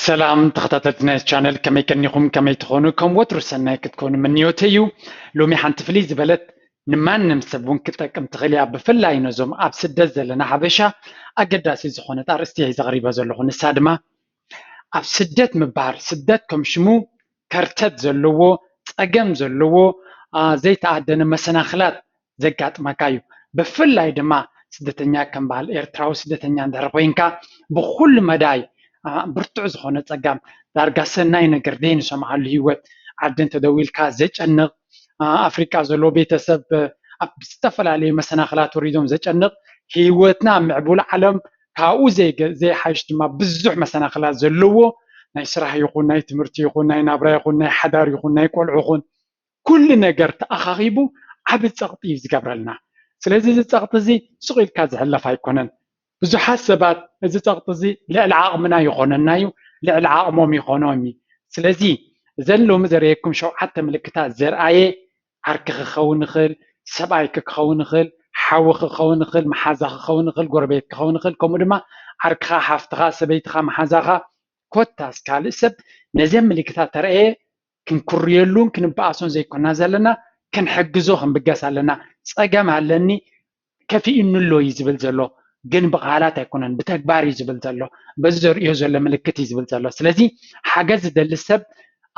ሰላም ተኸታተልቲ ናይ ቻነል፣ ከመይ ቀኒኹም? ከመይ ትኾኑ? ከም ወትሩ ሰናይ ክትኮኑ ምንዮተይ እዩ። ሎሚ ሓንቲ ፍልይ ዝበለት ንማንም ሰብ እውን ክትጠቅም ትኽእል እያ። ብፍላይ ነዞም ኣብ ስደት ዘለና ሓበሻ ኣገዳሲ ዝኾነት ኣርእስቲ እየ ሒዘ ቀሪበ ዘለኹ። ንሳ ድማ ኣብ ስደት ምባር፣ ስደት ከም ሽሙ ከርተት ዘለዎ፣ ጸገም ዘለዎ፣ አ፣ ዘይተኣደነ መሰናኽላት ዘጋጥመካ እዩ። ብፍላይ ድማ ስደተኛ ከም በዓል ኤርትራዊ ስደተኛ እንድሕር ኮይንካ ብኩሉ መዳይ፣ አ፣ ብርቱዕ ዝኾነ ጸጋም፣ ዳርጋ ሰናይ ነገር ዘይንሰምዓሉ ህይወት፣ ዓዲ እንተደዊልካ ዘጨንቕ፣ አ፣ ኣፍሪቃ ዘሎ ቤተሰብ፣ አ፣ ኣብ ዝተፈላለዩ መሰናኽላት ወሪዶም ዘጨንቕ፣ ህይወትና ኣብ ምዕቡል ዓለም ካብኡ ዘይገ-፣ ዘይሓይሽ ድማ ብዙሕ መሰናኽላት ዘለዎ ናይ ስራሕ ይኹን ናይ ትምህርቲ ይኹን ናይ ናብራ ይኹን ናይ ሓዳር ይኹን ናይ ቆልዑ ይኹን ኩሉ ነገር ተኣኻኺቡ ዓቢ ጸቕጢ እዩ ዝገብረልና። ስለዚ እዚ ጸቕጢ እዚ ስቕ ኢልካ ዝሕለፍ ኣይኮነን። ብዙሓት ሰባት እዚ ጸቕጢ እዚ ልዕሊ ዓቕምና ይኾነና እዩ፣ ልዕሊ ዓቕሞም ይኾኖም እዩ። ስለዚ እዘን ሎሚ ዘርእየኩም ሸውዓተ ምልክታት ዘርኣየ ዓርኪ ክኸውን ይኽእል፣ ሰብኣይኪ ክኸውን ይኽእል፣ ሓውኺ ክኸውን ይኽእል፣ መሓዛኺ ክኸውን ይኽእል፣ ጎረቤት ክኸውን ይኽእል፣ ከምኡ ድማ ዓርክኻ፣ ሓፍትኻ፣ ሰበይትኻ፣ መሓዛኻ፣ ኮታስ ካልእ ሰብ ነዘን ምልክታት ተረእየ ክንኩርየሉን ክንበኣሶን ዘይኮና ዘለና፣ ክንሕግዞ ክንብገስ ኣለና። ጸገም ኣለኒ፣ ከፊኡኒ ኣሎ እዩ ዝብል ዘሎ፣ ግን ብቓላት ኣይኮነን፣ ብተግባር እዩ ዝብል ዘሎ። በዚ ዘርእዮ ዘሎ ምልክት እዩ ዝብል ዘሎ። ስለዚ ሓገዝ ዝደሊ ሰብ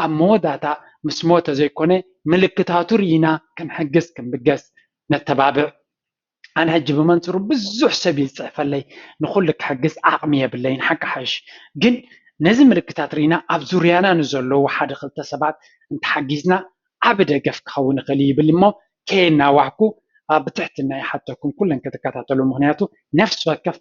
ኣብ መወዳእታ ምስ ሞተ ዘይኮነ፣ ምልክታቱ ርኢና ክንሕግዝ ክንብገስ ነተባብዕ። ኣነ ሕጂ ብመንጽሩ ብዙሕ ሰብ እዩ ዝጽሕፈለይ፣ ንኹሉ ክሕግዝ ዓቕሚ የብለይን፣ ሓቂ ሓይሽ። ግን ነዚ ምልክታት ርኢና ኣብ ዙርያና ንዘለዉ ሓደ ክልተ ሰባት እንተሓጊዝና ዓቢ ደገፍ ክኸውን ይኽእል እዩ ይብል እሞ፣ ከየናዋሕኩ፣ አ፣ ብትሕትና ይሓተኩም ኩለን ክትከታተሉ። ምኽንያቱ ነፍሲ ወከፍ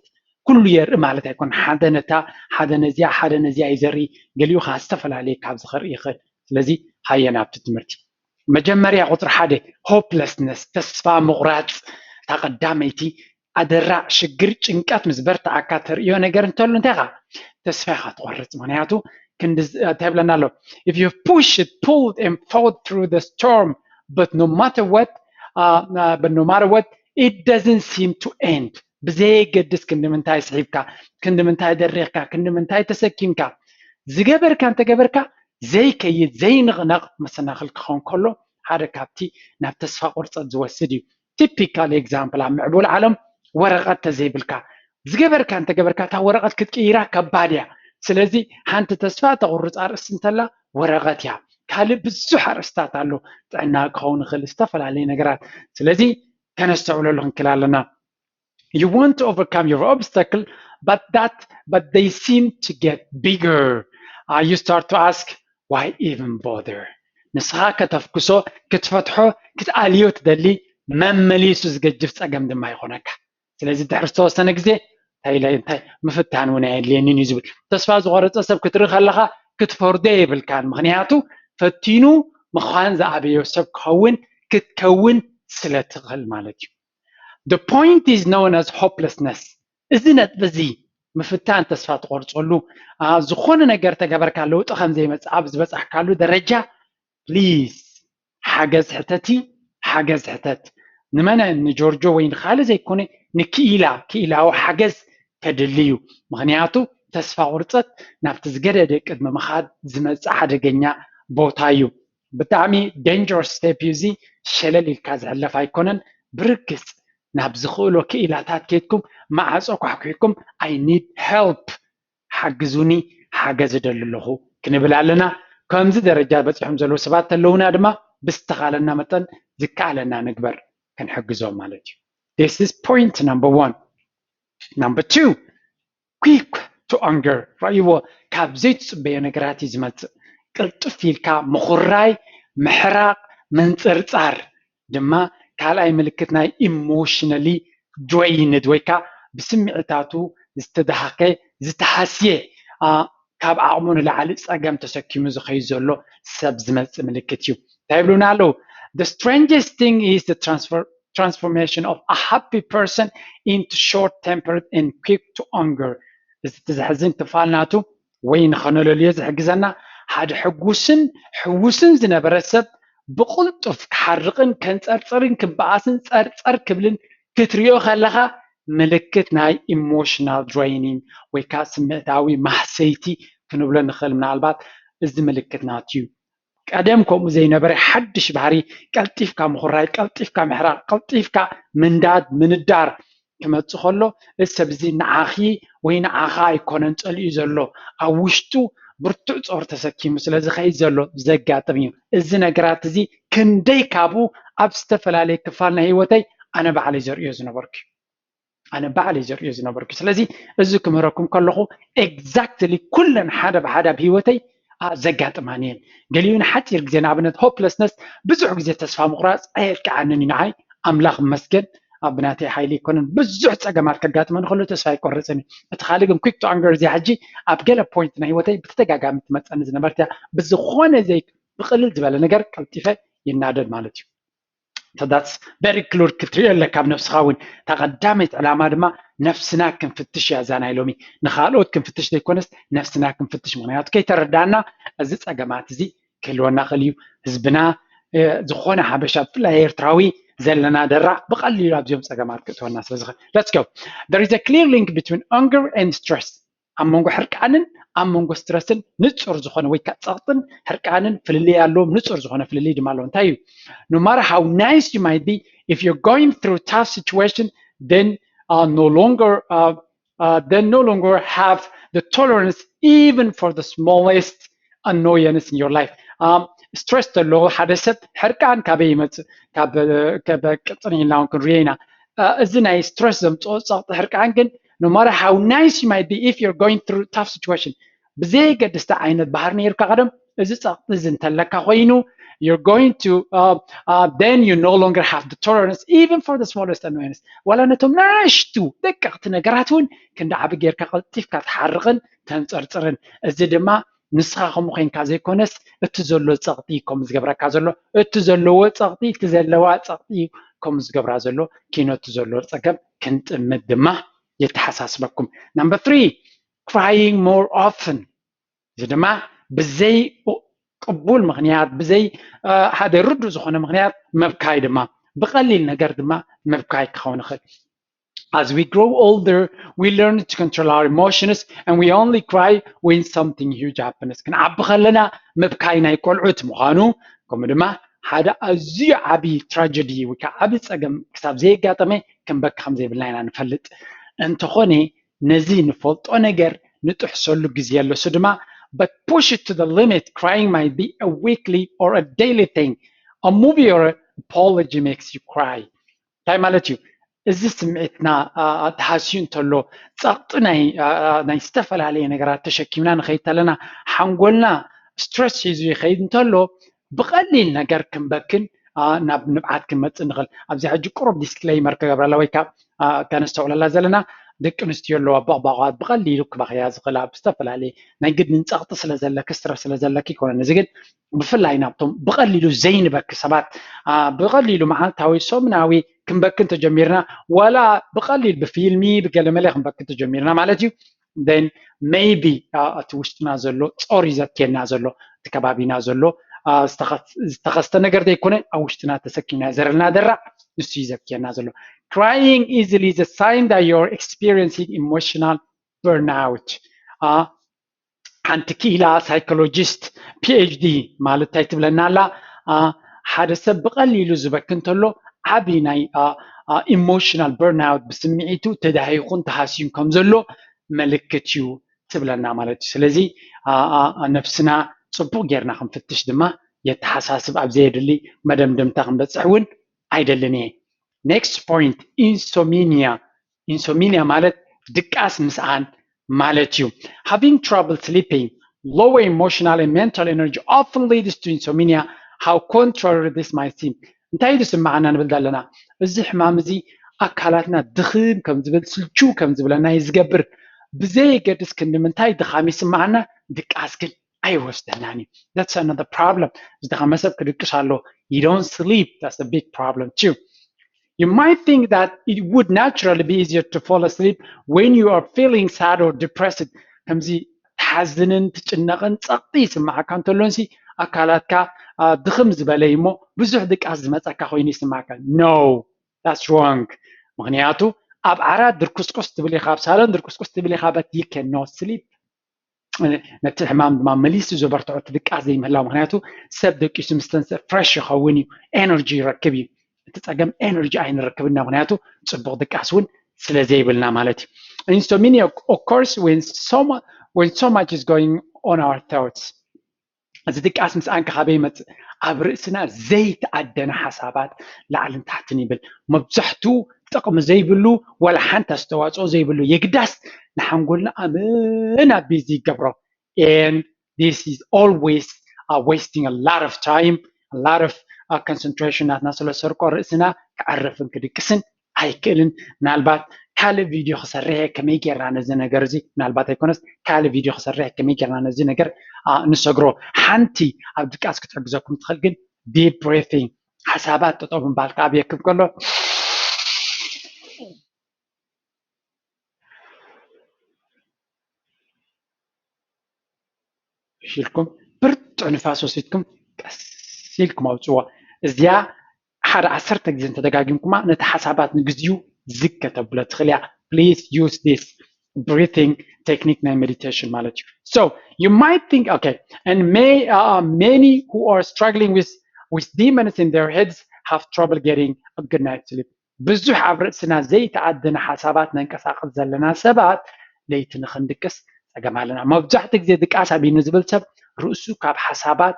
ኩሉ የርኢ ማለት ኣይኮን። ሓደ ነታ፣ ሓደ ነዚኣ፣ ሓደ ነዚኣ እዩ ዘርኢ፣ ገሊኡ ኸዓ ዝተፈላለየ ካብ ዝኸርኢ ይኽእል። ስለዚ ሃየ ናብቲ ትምህርቲ። መጀመርያ ቁጽሪ ሓደ፣ ሆፕለስነስ፣ ተስፋ ምቑራጽ። እታ ቀዳመይቲ ኣደራዕ ሽግር፣ ጭንቀት ምስ በርትዓካ ተርእዮ ነገር እንተሎ እንታይ ኢኻ? ተስፋ ኢኻ ትቖርጽ። ምኽንያቱ ክንዲ ዝ-፣ እንታይ ይብለና ኣሎ? If you push it, pulled and fought through the storm, but no matter what, uh, uh, but no matter what, it doesn't seem to end. ብዘየገድስ ክንዲ ምንታይ ስሒብካ፣ ክንዲ ምንታይ ደሪኽካ፣ ክንዲ ምንታይ ተሰኪምካ፣ ዝገበርካ እንተገበርካ ዘይከይድ ዘይንቕነቕ መሰናኽል ክኸውን ከሎ ሓደ ካብቲ ናብ ተስፋ ቁርጸት ዝወስድ እዩ። ቲፒካል ኤግዛምፕል ኣብ ምዕቡል ዓለም ወረቐት ተዘይብልካ ዝገበርካ እንተገበርካ እታ ወረቐት ክትቅይራ ከባድ እያ። ስለዚ ሓንቲ ተስፋ ተቑርጽ ኣርእስቲ እንተላ ወረቐት እያ። ካልእ ብዙሕ ኣርእስታት ኣሎ፣ ጥዕና ክኸውን ይኽእል፣ ዝተፈላለዩ ነገራት። ስለዚ ከነስተውዕለሉ ክንክእል ኣለና። You want to overcome your obstacle, but that, but they seem to get bigger. Uh, you start to ask, why even bother? ንስኻ ከተፍክሶ፣ ክትፈትሖ፣ ክትኣልዮ ትደሊ፣ መመሊሱ ዝገጅፍ ጸገም ድማ ይኾነካ። ስለዚ ድሕሪ ዝተወሰነ ግዜ እንታይ ኢለ፣ እንታይ ምፍታን እውን ኣየድልየንን እዩ ዝብል። ተስፋ ዝቆረጸ ሰብ ክትርኢ ከለኻ ክትፈርዶ የብልካን። ምኽንያቱ ፈቲኑ ምዃን ዝኣበዮ ሰብ ክኸውን፣ ክትከውን ስለ ትኽእል ማለት እዩ። The point is known as hopelessness. እዚ ነጥቢ እዚ ምፍታን ተስፋ ትቆርጸሉ፣ አ፣ ዝኾነ ነገር ተገበርካ ለውጢ ከም ዘይመጽእ ኣብ ዝበጻሕካሉ ደረጃ፣ ፕሊዝ ሓገዝ ሕተቲ፣ ሓገዝ ሕተት። ንመነ? ንጆርጆ ወይ ንኻልእ ዘይኮነ፣ ንክኢላ፣ ክኢላዊ ሓገዝ ከድሊ እዩ። ምኽንያቱ ተስፋ ቁርጸት ናብቲ ዝገደደ ቅድሚ ምኻድ ዝመጽእ ሓደገኛ ቦታ እዩ። ብጣዕሚ ዴንጀረስ ስቴፕ እዩ እዚ። ሸለል ኢልካ ዝሕለፍ ኣይኮነን። ብርግጽ ናብ ዝኽእሎ ክኢላታት ኬድኩም ማዕጾ ኳሕኲሕኩም፣ I need help፣ ሓግዙኒ፣ ሓገዝ እደሊ ኣለኹ ክንብል ኣለና። ከምዚ ደረጃ በጺሖም ዘለዉ ሰባት ተለዉና ድማ ብዝተኻለና መጠን ዝከኣለና ንግበር፣ ክንሕግዞም ማለት እዩ። This is point number one. Number two, quick to anger። ረእይዎ፣ ካብ ዘይትጽበዮ ነገራት እዩ ዝመጽእ። ቅልጥፍ ኢልካ ምኹራይ፣ ምሕራቕ፣ ምንጽርጻር ድማ ካልኣይ ምልክት ናይ ኢሞሽናሊ ድሬይንድ ወይ ከዓ ብስምዒታቱ ዝተዳሃከ፣ ዝተሃስየ፣ አ፣ ካብ ዓቕሙ ንላዕሊ ጸገም ተሰኪሙ ዝኸይድ ዘሎ ሰብ ዝመጽእ ምልክት እዩ። እንታይ ይብሉና ኣለዉ? The strangest thing is the transfer transformation of a happy person into short-tempered and quick to anger። እዚ እቲ ዘሕዝን ክፋል ናቱ ወይ ንኸነለልዮ ዝሕግዘና፣ ሓደ ሕጉስን ሕዉስን ዝነበረ ሰብ ብቕልጡፍ ክሓርቕን ከንጸርጽርን ክበኣስን ጸርጸር ክብልን ክትሪኦ ከለኻ ምልክት ናይ ኢሞሽናል ድሬይኒንግ ወይ ከዓ ስምዒታዊ ማህሰይቲ ክንብሎ ንኽእል። ምናልባት እዚ ምልክት ናቱ እዩ። ቀደም ከምኡ ዘይነበረ ሓድሽ ባህሪ፣ ቀልጢፍካ ምኹራይ፣ ቀልጢፍካ ምሕራቕ፣ ቀልጢፍካ ምንዳድ፣ ምንዳር ክመጽእ ከሎ፣ እዚ ሰብ እዚ ንዓኺ ወይ ንዓኻ ኣይኮነን ጸሊኡ ዘሎ፣ ኣብ ውሽጡ ብርቱዕ ጾር ተሰኪሙ ስለ ዝኸይድ ዘሎ ዘጋጥም እዩ። እዚ ነገራት እዚ ክንደይ ካብኡ ኣብ ዝተፈላለየ ክፋል ናይ ህይወተይ ኣነ ባዕለይ ዘርእዮ ዝነበርኩ እዩ። ኣነ ባዕለይ ዘርእዮ ዝነበርኩ። ስለዚ እዚ ክምህረኩም ከለኹ ኤግዛክትሊ ኩለን ሓደ ብሓደ ኣብ ህይወተይ ኣ፣ ዘጋጥማኒ እየን። ገሊኡ ንሓፂር ግዜ ንኣብነት ሆፕለስነስ፣ ብዙሕ ግዜ ተስፋ ምቑራፅ ኣየጥቅዓንን እዩ ንዓይ። ኣምላኽ ይመስገን ኣብ ብናተይ ሓይሊ ኣይኮነን ብዙሕ ፀገማት ከጋጥመኒ ከሎ ተስፋ ኣይቆርፅን እዩ። እቲ ካልእ ግን quick to anger እዚኣ ሕጂ ኣብ ገለ ፖይንት ናይ ህይወተይ ብተደጋጋሚ ትመፀኒ ዝነበርት እያ። ብዝኾነ ዘይ ብቕልል ዝበለ ነገር ቀልጢፈ ይናደድ ማለት እዩ። So that's very clear ክትሪኦ ኣለካ ኣብ ነብስኻ እውን። እታ ቀዳመይቲ ዕላማ ድማ ነፍስና ክንፍትሽ እያ እዛ ናይ ሎሚ። ንኻልኦት ክንፍትሽ ዘይኮነስ ነፍስና ክንፍትሽ። ምኽንያቱ ከይተረዳእና እዚ ጸገማት እዚ ክህልወና ክእል እዩ። ህዝብና፣ እ፣ ዝኾነ ሓበሻ ብፍላይ ኤርትራዊ ዘለና ደራዕ ብቐሊሉ ኣብዚኦም ጸገማት ክእትወና ስለ ዝኽእል። Let's go. There is a clear link between anger and stress. ኣብ መንጎ ሕርቃንን ኣብ መንጎ ስትረስን ንጹር ዝኾነ ወይ ከዓ ጸቕጥን ሕርቃንን ፍልልይ ኣለዎም። ንጹር ዝኾነ ፍልልይ ድማ ኣለዎ። እንታይ እዩ? No matter how nice you might be, if you're going through tough situation, then uh, no longer uh, uh, then no longer have the tolerance even for the smallest annoyance in your life. Um, ስትረስ ተለዎ ሓደ ሰብ ሕርቃን ካበይ ይመጽእ? ካብ፣ ካብ ቅጽን ኢልና እውን ክንሪኦ ኢና። እ፣ እዚ ናይ ስትረስ ዘምጽኦ ጸቕጢ ሕርቃን ግን no matter how nice you might be, if you're going through tough situation, ብዘየገድስቲ ዓይነት ባህሪ ነይርካ ቀደም፣ እዚ ጸቕጢ እዚ እንተለካ ኮይኑ you're going to uh, uh, then you no longer have the tolerance even for the smallest annoyance. ዋላ ነቶም ናሽቱ ደቀቕቲ ነገራት እውን ክንዲ ዓቢ ጌርካ ቀልጢፍካ ትሓርቕን ተንጸርጽርን። እዚ ድማ ንስኻ ከምኡ ኮይንካ ዘይኮነስ እቲ ዘሎ ጸቕጢ እዩ ከምኡ ዝገብረካ ዘሎ፣ እቲ ዘለዎ ጸቕጢ፣ እቲ ዘለዋ ጸቕጢ እዩ ከምኡ ዝገብራ ዘሎ። ኪኖ እቲ ዘሎ ጸገም ክንጥምት ድማ የተሓሳስበኩም። Number three, crying more often። እዚ ድማ ብዘይ ቅቡል ምኽንያት፣ ብዘይ፣ እ፣ ሓደ ርዱእ ዝኾነ ምኽንያት ምብካይ ድማ፣ ብቐሊል ነገር ድማ ምብካይ ክኸውን ይኽእል። As we grow older, we learn to control our emotions and we only cry when something huge happens. ክንዓቢ ከለና ምብካይ ናይ ቆልዑት ምዃኑ፣ ከምኡ ድማ ሓደ ኣዝዩ ዓቢ ትራጀዲ ወይ ከዓ ዓቢ ጸገም ክሳብ ዘየጋጠመ ክንበኪ ከም ዘይብልና ኢና ንፈልጥ። እንተኾነ ነዚ ንፈልጦ ነገር ንጥሕሰሉ ግዜ ኣሎ። እሱ ድማ but push it to the limit. Crying might be a weekly or a daily thing. A movie or an apology makes you cry. እንታይ ማለት እዩ? እዚ ስምዒትና፣ አ፣ አ፣ ተሃስዩ እንተሎ፣ ጸቕጢ ናይ፣ አ፣ አ፣ ናይ ዝተፈላለየ ነገራት ተሸኪምና ንኸይድ ተለና፣ ሓንጎልና ስትረስ ሒዙ ይኸይድ እንተሎ፣ ብቐሊል ነገር ክንበክን፣ አ፣ ናብ ንብዓት ክንመጽእ ንኽእል። ኣብዚ ሕጂ ቁሩብ ዲስክሌይመር ክገብረላ ወይ ካብ፣ አ፣ ከነስተውዕለላ ዘለና፣ ደቂ ኣንስትዮ ኣለዋ በቕባቓት ብቐሊሉ ክባኽያ ዝኽእላ፣ ብዝተፈላለየ ናይ ግድን ጸቕጢ ስለ ዘለኪ፣ ስትረስ ስለ ዘለኪ ኣይኮነን። እዚ ግን ብፍላይ ናብቶም ብቐሊሉ ዘይንበኪ ሰባት፣ አ፣ ብቐሊሉ መዓልታዊ፣ ሰሙናዊ ክንበኪ እንተጀሚርና፣ ዋላ ብቐሊል ብፊልሚ፣ ብገለመለ ክንበኪ እንተጀሚርና ማለት እዩ፣ then maybe፣ አ፣ እቲ ውሽጥና ዘሎ ጾር እዩ ዘብክየና ዘሎ፣ እቲ ከባቢና ዘሎ፣ አ፣ ዝተኸ-፣ ዝተኸስተ ነገር ዘይኮነ ኣብ ውሽጥና ተሰኪምና ዘለና ደራዕ ንሱ እዩ ዘብክየና ዘሎ። Crying easily is a sign that you're experiencing emotional burnout. አ፣ ሓንቲ ክኢላ ሳይኮሎጂስት ፒ ኤች ዲ ማለት እንታይ ትብለና ኣላ? አ፣ ሓደ ሰብ ብቐሊሉ ዝበኪ እንተሎ ዓቢ ናይ፣ አ፣ አ፣ ኢሞሽናል በርናውት፣ ብስምዒቱ ተዳሂኹን ተሃስዩን ከም ዘሎ ምልክት እዩ ትብለና ማለት እዩ። ስለዚ፣ አ፣ አ፣ አ፣ ነፍስና ጽቡቕ ጌርና ክንፍትሽ ድማ የተሓሳስብ። ኣብ ዘየድሊ መደምደምታ ክንበጽሕ እውን ኣይደልን እየ። Next point, ኢንሶሚኒያ። ኢንሶሚኒያ ማለት ድቃስ ምስኣን ማለት እዩ። Having trouble sleeping, lower emotional and mental energy often leads to insomnia, how contrary this might seem. እንታይ እዩ ዝስምዓና ንብል ዘለና? እዚ ሕማም እዚ ኣካላትና ድኽም ከም ዝብል፣ ስልችው ከም ዝብለና እዩ ዝገብር። ብዘየገድስ ክንዲ ምንታይ ድኻም ይስምዓና፣ ድቃስ ግን ኣይወስደናን እዩ። That's another problem. ዝደኸመ ሰብ ክድቅስ ኣሎ። You don't sleep. That's a big problem too. You might think that it would naturally be easier to fall asleep when you are feeling sad or depressed. ከምዚ ትሓዝንን ትጭነቕን ጸቕጢ ይስምዓካ እንተሎንሲ ኣካላትካ፣ አ፣ ድኽም ዝበለ እዩ እሞ ብዙሕ ድቃስ ዝመጸካ ኮይኑ ይስምዓካ። No, that's wrong. ምኽንያቱ ኣብ ዓራት ድርኩስኩስ ትብል ኢኻ፣ ኣብ ሳሎን ድርኩስኩስ ትብል ኢኻ፣ but you cannot sleep. ነቲ ሕማም ድማ መሊሱ ዘበርትዖ እቲ ድቃስ ዘይምህላው። ምክንያቱ ሰብ ደቂሱ ምስ ተንስእ ፍረሽ ይኸውን እዩ፣ ኤነርጂ ይረክብ እዩ። እቲ ፀገም ኤነርጂ ኣይንረክብና፣ ምክንያቱ ፅቡቅ ድቃስ እውን ስለ ዘይብልና ማለት እዩ። And insomnia occurs when so, mu- when so much is going on our thoughts. እዚ ድቃስ ምስ ኣንካ ካበይ ይመፅእ? ኣብ ርእስና ዘይተኣደነ ሓሳባት ላዕልን ታሕትን ይብል። መብዛሕትኡ ጥቕሚ ዘይብሉ፣ ዋላ ሓንቲ ኣስተዋፅኦ ዘይብሉ፣ የግዳስ ንሓንጎልና ኣመና ቢዚ ይገብሮ። And this is always uh, wasting a lot of time, a lot of uh, concentration ናትና ስለ ዝሰርቆ ርእስና ክዕርፍን ክድቅስን ኣይክእልን። ምናልባት ካልእ ቪድዮ ክሰርሕ እየ ከመይ ጌርና ነዚ ነገር እዚ፣ ምናልባት ኣይኮነስ ካልእ ቪድዮ ክሰርሕ እየ ከመይ ጌርና ነዚ ነገር አ፣ ንሰግሮ። ሓንቲ ኣብ ድቃስ ክትሕግዘኩም ትኽእል ግን ዲፕ ብሬቲንግ፣ ሓሳባት ጠጠው ምባል ክኣብየክም ከሎ ኢልኩም ብርቱዕ ንፋስ ወሲድኩም ቀስ ኢልኩም ኣውፅዋ። እዚኣ ሓደ ዓሰርተ ግዜ እንተደጋጊምኩማ ነቲ ሓሳባት ንግዚኡ ዝግ ከተብሎ ትኽእል እያ። Please use this breathing technique ናይ ሜዲቴሽን ማለት እዩ። So you might think, okay, and may uh, many who are struggling with with demons in their heads have trouble getting a good night's sleep. ብዙሕ ኣብ ርእስና ዘይተኣደነ ሓሳባት ነንቀሳቕስ ዘለና ሰባት ለይቲ ንኽንድቅስ ጸገም ኣለና። መብዛሕትኡ ግዜ ድቃስ ኣብዩኒ ዝብል ሰብ ርእሱ ካብ ሓሳባት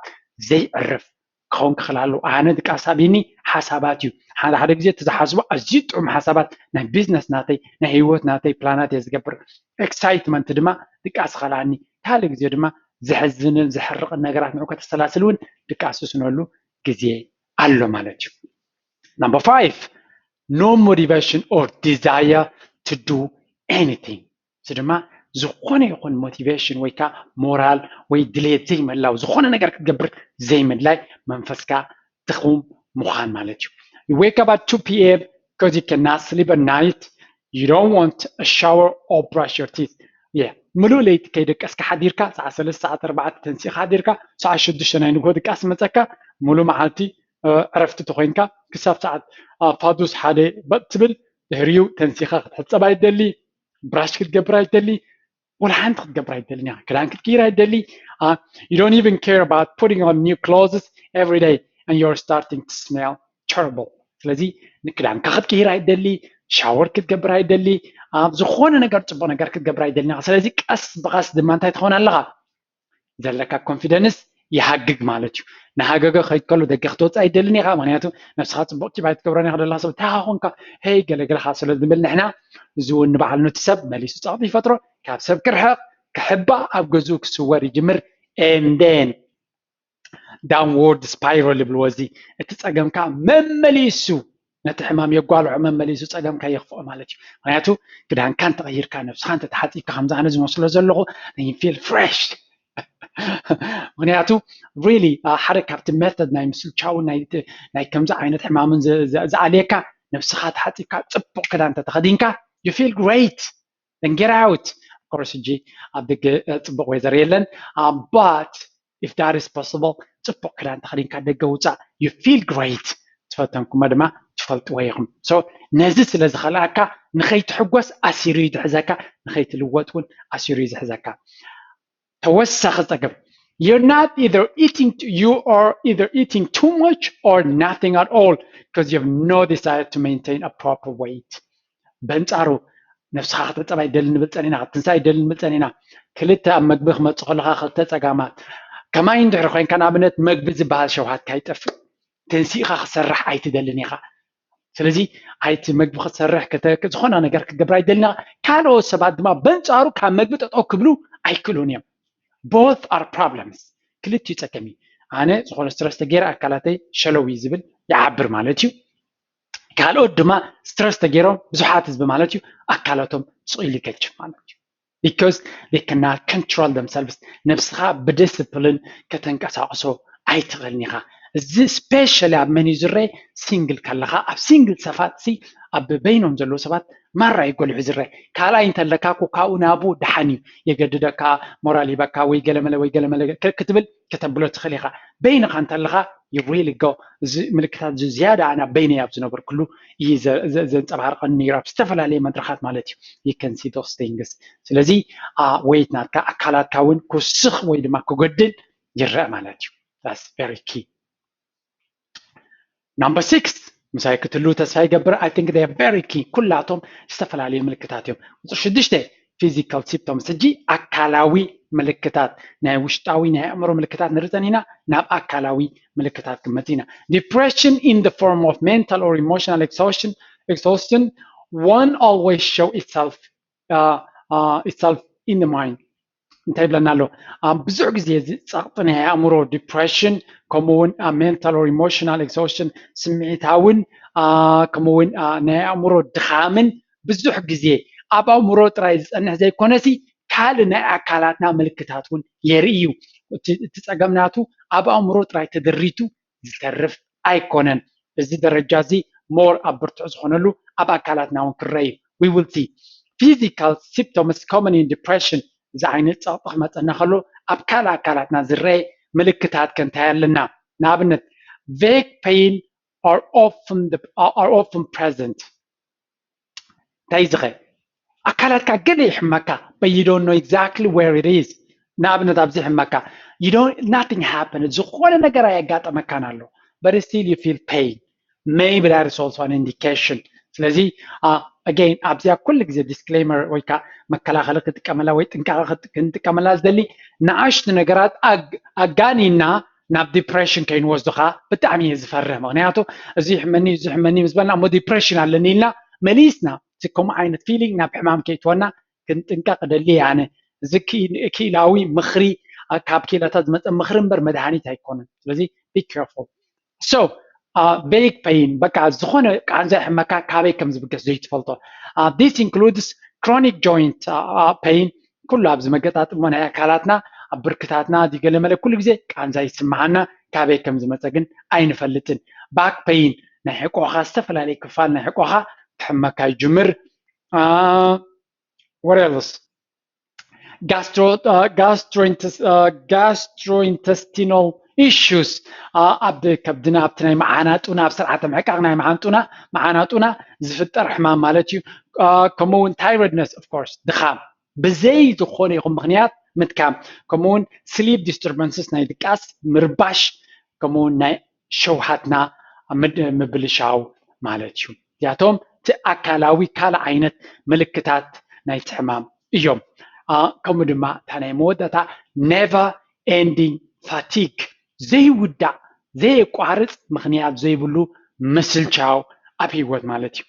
ዘይዕርፍ ክኸውን ክኽእል ኣለዎ። ኣነ ድቃስ ኣብዩኒ ሓሳባት እዩ። ሓደ ሓደ ግዜ እቲ ዝሓስቦ ኣዝዩ ጥዑም ሓሳባት፣ ናይ ቢዝነስ ናተይ፣ ናይ ህይወት ናተይ ፕላናት እየ ዝገብር። ኤክሳይትመንት ድማ ድቃስ ይኸልኣኒ። ካልእ ግዜ ድማ ዘሕዝንን ዘሕርቕን ነገራት ንዑ ከተሰላስል እውን ድቃስ ዝስነሉ ግዜ ኣሎ ማለት እዩ። Number five, no motivation or desire to do anything. እዚ ድማ ዝኾነ ይኹን ሞቲቬሽን ወይ ከዓ ሞራል ወይ ድሌት ዘይምህላው፣ ዝኾነ ነገር ክትገብር ዘይምድላይ፣ መንፈስካ ድኹም ምዃን ማለት እዩ። You wake up at two p.m. because you cannot sleep at night. You don't want a shower or brush your teeth. Yeah, ምሉእ ለይቲ ከይደቀስካ ሓዲርካ፣ ሰዓት ሰለስተ፣ ሰዓት ኣርባዕተ ተንሲእካ ሓዲርካ፣ ሰዓት ሽዱሽተ ናይ ንግሆ ድቃስ መፀካ፣ ምሉእ መዓልቲ እ፣ ዕረፍቲ ተኮይንካ ክሳብ ሰዓት እ፣ ፋዱስ ሓደ በጥ ትብል፣ ድሕሪኡ ተንሲኻ ክትሕፀብ ኣይደሊ፣ ብራሽ ክትገብር ኣይደሊ፣ ወላ ሓንቲ ክትገብር ኣይደልን ኢኻ። ክዳን ክትቅይር ኣይደሊ። እ፣ you don't even care about putting on new clothes every day and you're starting to smell terrible. ስለዚ ንክዳንካ ክትቅይር ኣይደሊ፣ ሻወር ክትገብር ኣይደሊ፣ ኣብ ዝኾነ ነገር ፅቡቅ ነገር ክትገብር ኣይደልን ኢኻ። ስለዚ ቀስ ብቀስ ድማ እንታይ ትኸውን ኣለኻ? ዘለካ ኮንፊደንስ ይሃግግ ማለት እዩ። ንሃገገ ከይድ ከሎ ደገ ክትወፅእ ኣይደልን ኢኻ። ምክንያቱ ነብስኻ ፅቡቅ ኪፕ ኣይትገብሮን ኢኻ። ደለኻ ሰብ እንታይ ኮንካ ሄይ ገለገለኻ ስለ ዝብል ንሕና፣ እዚ እውን ንባዕሉ ነቲ ሰብ መሊሱ ፀቕጢ ይፈጥሮ። ካብ ሰብ ክርሕቕ፣ ክሕባእ፣ ኣብ ገዝኡ ክስወር ይጅምር። And then downward spiral ይብልዎ። እዚ እቲ ፀገምካ መመሊሱ ነቲ ሕማም የጓልዖ፣ መመሊሱ ፀገምካ የኽፍኦ ማለት እዩ። ምክንያቱ ክዳንካ እንተቐይርካ፣ ነብስኻ እንተተሓፂብካ፣ ከምዚ ኣነ ዝመስሎ ዘለኹ፣ you feel fresh። ምክንያቱ really ሓደ ካብቲ ሜተድ ናይ ምስልቻውን ናይ ከምዚ ዓይነት ሕማምን ዝኣልየካ፣ ነብስኻ ተሓፂብካ ፅቡቅ ክዳን እንተተኸዲንካ you feel great። Then get out. Of course ሕጂ ኣብ ደገ ፅቡቅ ዌዘር የለን፣ but if that is possible, ፅቡቅ ክዳን ተኸዲንካ ደገ ውፃእ። You feel great. ትፈተንኩሞ ድማ ትፈልጥዎ ኢኹም። So ነዚ ስለ ዝኸልኣካ፣ ንኸይትሕጎስ ኣሲሩ እዩ ዝሕዘካ፣ ንኸይትልወጥ እውን ኣሲሩ እዩ ዝሕዘካ። ተወሳኺ ፀገም፣ you're not either eating you are either eating too much or nothing at all, because you have no desire to maintain a proper weight. በንጻሩ ነብስኻ ክትዕጸብ ኣይደልን ንብል ጸኒና፣ ክትንሳ ኣይደልን ንብል ጸኒና። ክልተ ኣብ መግቢ ክመጽእ ከለኻ ክልተ ጸጋማት። ከማይ እንድሕር ኮይንካ ንኣብነት መግቢ ዝበሃል ሸውሃትካ ይጠፍእ። ተንሲእኻ ክትሰርሕ ኣይትደልን ኢኻ። ስለዚ ኣይቲ መግቢ ክትሰርሕ ዝኾነ ነገር ክትገብር ኣይደልን ኢኻ። ካልኦት ሰባት ድማ በንጻሩ ካብ መግቢ ጠጠው ክብሉ ኣይክእሉን እዮም። Both are problems። ክልቲኡ ጸገም እዩ። ኣነ ዝኾነ ስትረስ ተገይረ ኣካላተይ ሸለው እዩ ዝብል ይዓብር ማለት እዩ። ካልኦት ድማ ስትረስ ተገይሮም ብዙሓት ህዝቢ ማለት እዩ ኣካላቶም ስቕ ኢሉ ይገጅፍ ማለት እዩ። Because they cannot control themselves። ነብስኻ ብዲስፕሊን ከተንቀሳቕሶ ኣይትኽእልን ኢኻ። እዚ specially ኣብ መን እዩ ዝረአ? ሲንግል ከለኻ ኣብ ሲንግል ሰባት ሲ ኣብ በይኖም ዘለዉ ሰባት ማራ እዩ ጎሊሑ ዝረአ። ካልኣይ እንተለካ እኮ ካብኡ ናብኡ ደሓን እዩ፣ የገድደካ፣ ሞራል ይበካ ወይ ገለመለ ወይ ገለመለ ክትብል ከተብሎ ትኽእል ኢኻ። በይንኻ እንተለኻ you really go እዚ ምልክታት እዚ ዝያዳ ኣና በይነይ ኣብ ዝነበርኩሉ እዩ ዘንፀባርቀኒ ነይሩ ኣብ ዝተፈላለየ መድረኻት ማለት እዩ። You can see those things። ስለዚ weight ናትካ ኣካላትካ እውን ክውስኽ ወይ ድማ ክጎድል ይረአ ማለት እዩ። That's very key። Number six ምሳይ ክትሉ ተስፋ ይገብር። I think they are very key። ኩላቶም ዝተፈላለዩ ምልክታት እዮም። ቁፅሪ ሽዱሽተ physical symptoms ሕጂ ኣካላዊ ምልክታት ናይ ውሽጣዊ ናይ ኣእምሮ ምልክታት ንርፀን ኢና ናብ ኣካላዊ ምልክታት ክንመፅ ኢና። Depression in the form of mental or emotional exhaustion exhaustion won't always show itself uh, uh, itself in the mind እንታይ ይብለና ኣሎ? ብዙሕ ግዜ እዚ ፀቕጢ ናይ ኣእምሮ depression ከምኡ እውን mental or emotional exhaustion ስምዒታውን ከምኡ እውን ናይ ኣእምሮ ድኻምን ብዙሕ ግዜ ኣብ ኣእምሮ ጥራይ ዝፀንሕ ዘይኮነሲ ካልእ ናይ ኣካላትና ምልክታት እውን የርኢ እዩ። እቲ ፀገም ናቱ ኣብ ኣእምሮ ጥራይ ተደሪቱ ዝተርፍ ኣይኮነን። እዚ ደረጃ እዚ more ኣብ ብርቱዕ ዝኾነሉ ኣብ ኣካላትና እውን ክረአ እዩ። We will see physical symptoms common in depression እዚ ዓይነት ፀቕጢ ክመፀና ከሎ ኣብ ካልእ ኣካላትና ዝረአ ምልክታት ከንታይ ኣለና? ንኣብነት vague pain are often, are often present እንታይ ዝኸ ኣካላትካ ገለ ይሕመካ but you don't know exactly where it is። ንኣብነት ኣብዚ ይሕመካ you don't nothing happened ዝኾነ ነገር ኣየጋጠመካን ኣሎ but still you feel pain maybe that is also an indication። ስለዚ again ኣብዚኣ ኩሉ ግዜ disclaimer ወይ ከዓ መከላኸሊ ክጥቀመላ ወይ ጥንቃቐ ክንጥቀመላ ዝደሊ ንኣሽቱ ነገራት ኣጋኒና ናብ depression ከይንወስዶ ከዓ ብጣዕሚ እየ ዝፈርህ። ምክንያቱ እዚ ሕመኒ እዚ ሕመኒ ምስ በልና እሞ depression ኣለኒ ኢልና መሊስና እዚ ከምኡ ዓይነት feeling ናብ ሕማም ከይትወና ክንጥንቀቕ እደሊ እየ ኣነ። እዚ ክኢላዊ ምኽሪ ካብ ክኢላታት ዝመፀ ምኽሪ እምበር መድሃኒት ኣይኮነን። ስለዚ be careful። So vague pain በቃ ዝኾነ ቃንዛ ይሕመካ ካበይ ከም ዝብገስ ዘይትፈልጦ። This includes chronic joint pain ኩሉ ኣብዚ መገጣጥሞ ናይ ኣካላትና ኣብ ብርክታትና ዲገለመለ ኩሉ ግዜ ቃንዛ ይስምዓና ካበይ ከም ዝመፀ ግን ኣይንፈልጥን። Back pain ናይ ሕቆኻ ዝተፈላለየ ክፋል ናይ ሕቆኻ ክሕመካ ይጅምር። What else? Gastro, uh, gastrointes, uh, gastrointestinal issues ኣብ ከብድና ኣብቲ ናይ መዓናጡና ኣብ ስርዓተ ምሕቃቕ ናይ መዓንጡና መዓናጡና ዝፍጠር ሕማም ማለት እዩ። ከምኡውን tiredness of course ድኻም ብዘይ ዝኾነ ይኹን ምኽንያት ምድካም ከምኡውን sleep disturbances ናይ ድቃስ ምርባሽ ከምኡውን ናይ ሸውሃትና ምብልሻው ማለት እዩ። እዚኣቶም እቲ ኣካላዊ ካልእ ዓይነት ምልክታት ናይቲ ሕማም እዮም። ከምኡ ድማ እታ ናይ መወዳእታ never ending fatigue ዘይውዳእ ዘየቋርፅ ምኽንያት ዘይብሉ ምስልቻው ኣብ ህይወት ማለት እዩ።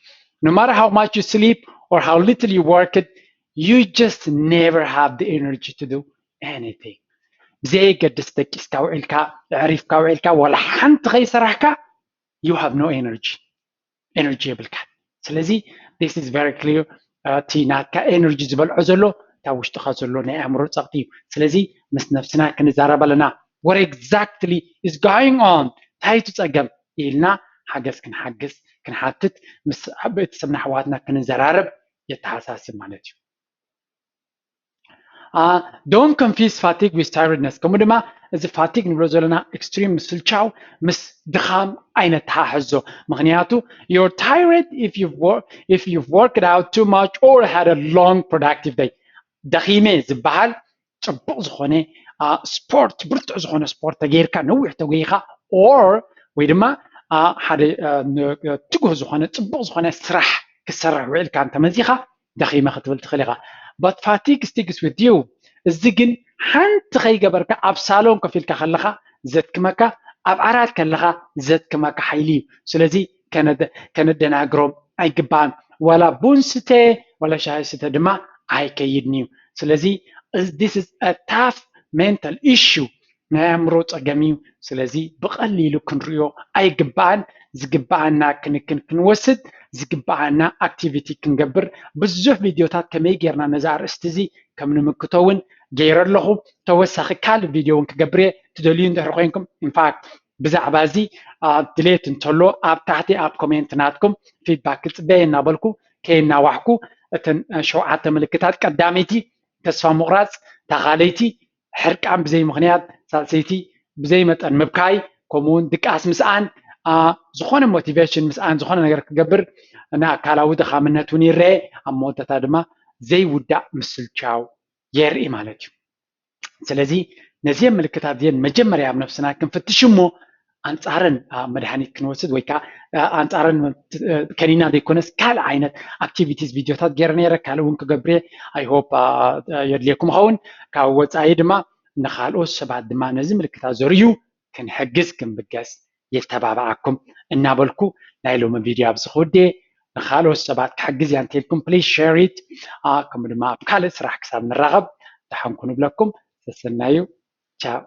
No matter how much you sleep or how little you work, you just never have the energy to do anything። ብዘየገድስ ደቂስካ ውዒልካ ኣዕሪፍካ ውዒልካ ዋላ ሓንቲ ከይሰራሕካ you have no energy energy የብልካ። ስለዚ this is very clear። እቲ ናትካ energy ዝበልዖ ዘሎ እታ ውሽጥኻ ዘሎ ናይ ኣእምሮ ፀቕጢ እዩ። ስለዚ ምስ ነብስና ክንዛረብ ኣለና። What exactly is going on? እንታይ እቲ ፀገም ኢልና ሓገዝ ክንሓግዝ ክንሓትት ምስ ቤተሰብና ኣሕዋትና ክንዘራረብ የተሓሳስብ ማለት እዩ። Don't confuse fatigue with tiredness። ከምኡ ድማ እዚ fatigue ንብሎ ዘለና extreme ምስልቻው ምስ ድኻም ኣይነተሓሕዞ። ምክንያቱ you're tired if you've, if you've worked out too much or had a long productive day። ደኺመ ዝበሃል ፅቡቕ ዝኾነ ስፖርት ብርቱዕ ዝኾነ ስፖርት ተገይርካ ነዊሕ ተጎይኻ or ወይ ድማ ሓደ ትጉህ ዝኾነ ፅቡቕ ዝኾነ ስራሕ ክሰርሕ ውዒልካ እንተመዚኻ ደኺመ ክትብል ትኽእል ኢኻ። But fatigue sticks with you። እዚ ግን ሓንቲ ከይገበርካ ኣብ ሳሎን ኮፍ ኢልካ ከለኻ ዘድክመካ ኣብ ዓራት ከለኻ ዘድክመካ ሓይሊ እዩ። ስለዚ ከነደናግሮም ኣይግባእን። ዋላ ቡን ስተ ዋላ ሻሂ ስተ ድማ ኣይከይድን እዩ። ስለዚ this is a tough mental issue ናይ ኣእምሮ ፀገም እዩ። ስለዚ ብቐሊሉ ክንሪኦ ኣይግባእን። ዝግባኣና ክንክን ክንወስድ ዝግባኣና activity ክንገብር ብዙሕ ቪድዮታት ከመይ ጌርና ነዚ ኣርእስቲ እዚ ከም ንምክቶ እውን ገይረ ኣለኹ። ተወሳኺ ካልእ ቪድዮ እውን ክገብር እየ ትደልዩ እንድሕር ኮይንኩም። In fact ብዛዕባ እዚ ድሌት እንተሎ ኣብ ታሕቲ ኣብ ኮሜንት ናትኩም ፊድባክ ክፅበየ እናበልኩ ከየናዋሕኩ እተን ሸውዓተ ምልክታት ቀዳመይቲ ተስፋ ምቑራፅ፣ ታኻለይቲ ሕርቃን ብዘይ ምኽንያት፣ ሳልሰይቲ ብዘይ መጠን ምብካይ፣ ከምኡውን ድቃስ ምስኣን፣ ዝኾነ ሞቲቬሽን ምስኣን ዝኾነ ነገር ክገብር ንኣካላዊ ድኻምነት እውን ይረአ፣ ኣብ መወዳእታ ድማ ዘይውዳእ ምስልቻው የርኢ ማለት እዩ። ስለዚ ነዚአን ምልክታት እዚአን መጀመርያ ኣብ ነፍስና ክንፍትሽ እሞ ኣንፃረን መድሃኒት ክንወስድ ወይ ከዓ ኣንፃረን ከኒና ዘይኮነስ ካልእ ዓይነት ኣክቲቪቲስ ቪዲዮታት ገይረ ነይረ። ካልእ እውን ክገብር እየ። I hope የድልየኩም ይኸውን። ካብ ወፃኢ ድማ ንካልኦት ሰባት ድማ ነዚ ምልክታት ዘርእዩ ክንሕግዝ ክንብገስ የተባብዓኩም እናበልኩ ናይ ሎሚ ቪድዮ ኣብዚ ክውድእ። ንካልኦት ሰባት ክሕግዝ እያ እንተልኩም please share it። ከምኡ ድማ ኣብ ካልእ ስራሕ ክሳብ ንራኸብ ደሓንኩ ንብለኩም። ሰሰናዩ። ቻው።